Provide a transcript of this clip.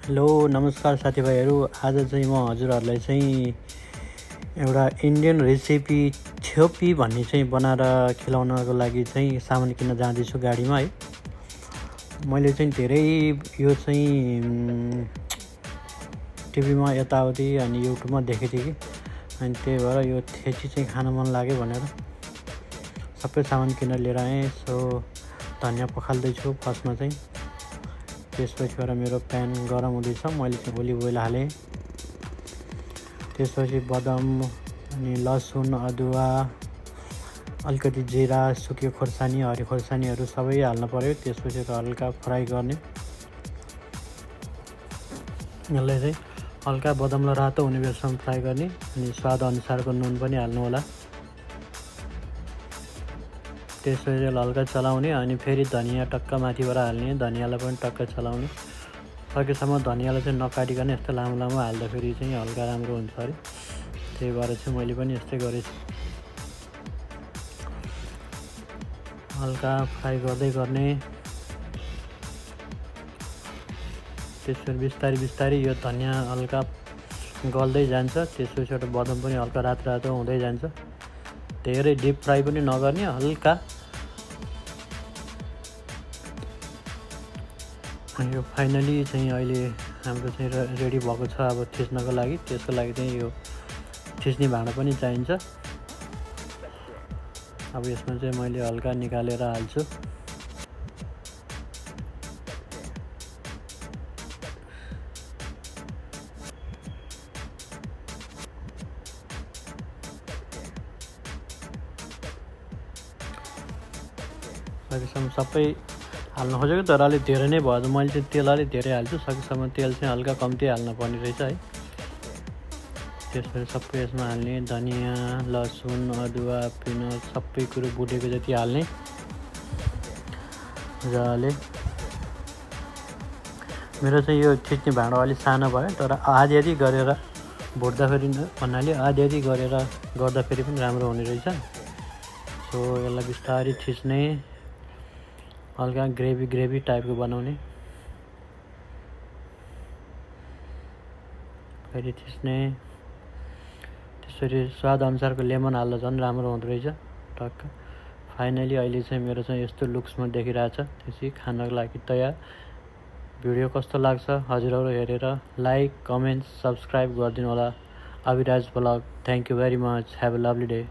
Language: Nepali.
हेलो नमस्कार साथीभाइहरू। आज चाहिँ म हजुरहरूलाई चाहिँ एउटा इन्डियन रेसिपी छ्योपी भन्ने चाहिँ बनाएर खिलाउनको लागि चाहिँ सामान किन्न जाँदैछु गाडीमा है। मैले चाहिँ धेरै यो चाहिँ टिभीमा यताउति अनि युट्युबमा देखेको थिएँ कि अनि त्यही भएर यो थेची चाहिँ खान मन लाग्यो भनेर सबै सामान किनेर लिएर आएँ। सो धनियाँ पखाल्दैछु फर्स्टमा चाहिँ। त्यसपछि गएर मेरो प्यान गरम हुँदैछ, मैले चाहिँ ओलिभ ओइल हालेँ। त्यसपछि बदाम अनि लसुन अदुवा अलिकति जिरा सुक्यो खोर्सानी हरियो खोर्सानीहरू सबै हाल्नु पर्यो। त्यसपछि हल्का फ्राई गर्ने। यसलाई चाहिँ हल्का बदामलाई रातो हुने बेलासम्म फ्राई गर्ने अनि स्वाद अनुसारको नुन पनि हाल्नु होला। त्यसपछि हल्का चलाउने अनि फेरि धनियाँ टक्क माथिबाट हाल्ने, धनियाँलाई पनि टक्क चलाउने। सकेसम्म धनियाँलाई चाहिँ नकाटिकन यस्तो लामो लामो हाल्दाखेरि चाहिँ हल्का राम्रो हुन्छ अरे, त्यही भएर चाहिँ मैले पनि यस्तै गरेछु। हल्का फ्राई गर्दै गर्ने। त्यसपछि बिस्तारै बिस्तारै यो धनियाँ हल्का गल्दै जान्छ। त्यसपछि बदाम पनि हल्का रातो रातो हुँदै जान्छ। धेरै डिप फ्राई पनि नगर्ने, हल्का। यो फाइनली चाहिँ अहिले हाम्रो चाहिँ रेडी भएको छ अब थिच्नको लागि। त्यसको लागि चाहिँ यो थिच्ने भाँडा पनि चाहिन्छ। अब यसमा चाहिँ मैले हल्का निकालेर हाल्छु। सकेसम्म सबै हाल्न खोजेको, तर अलिक धेरै नै भयो। मैले चाहिँ तेल अलिक धेरै हाल्छु। सकेसम्म तेल चाहिँ हल्का कम्ती हाल्न पर्ने रहेछ है। त्यसपछि सबै यसमा हाल्ने, धनियाँ लसुन अदुवा पिनट सबै कुरो बुटेको जति हाल्ने मजाले। मेरो चाहिँ यो थिच्ने भाँडो अलिक सानो भयो, तर आधी आधी गरेर भुट्दाखेरि भन्नाले आधी आधी गरेर गर्दाखेरि पनि राम्रो हुने रहेछ। सो यसलाई बिस्तारै थिच्ने, हल्का ग्रेभी टाइपको बनाउने, फेरि थिच्ने। त्यसरी स्वाद अनुसारको लेमन हाल्दा झन् राम्रो हुँदो रहेछ टक्क। फाइनली अहिले चाहिँ मेरो चाहिँ यस्तो लुक्समा देखिरहेछ। त्यसै खानको लागि तयार। भिडियो कस्तो लाग्छ हजुरहरू हेरेर लाइक कमेन्ट सब्सक्राइब गरिदिनु होला। Abhiraj blog. Thank you very much. Have a lovely day.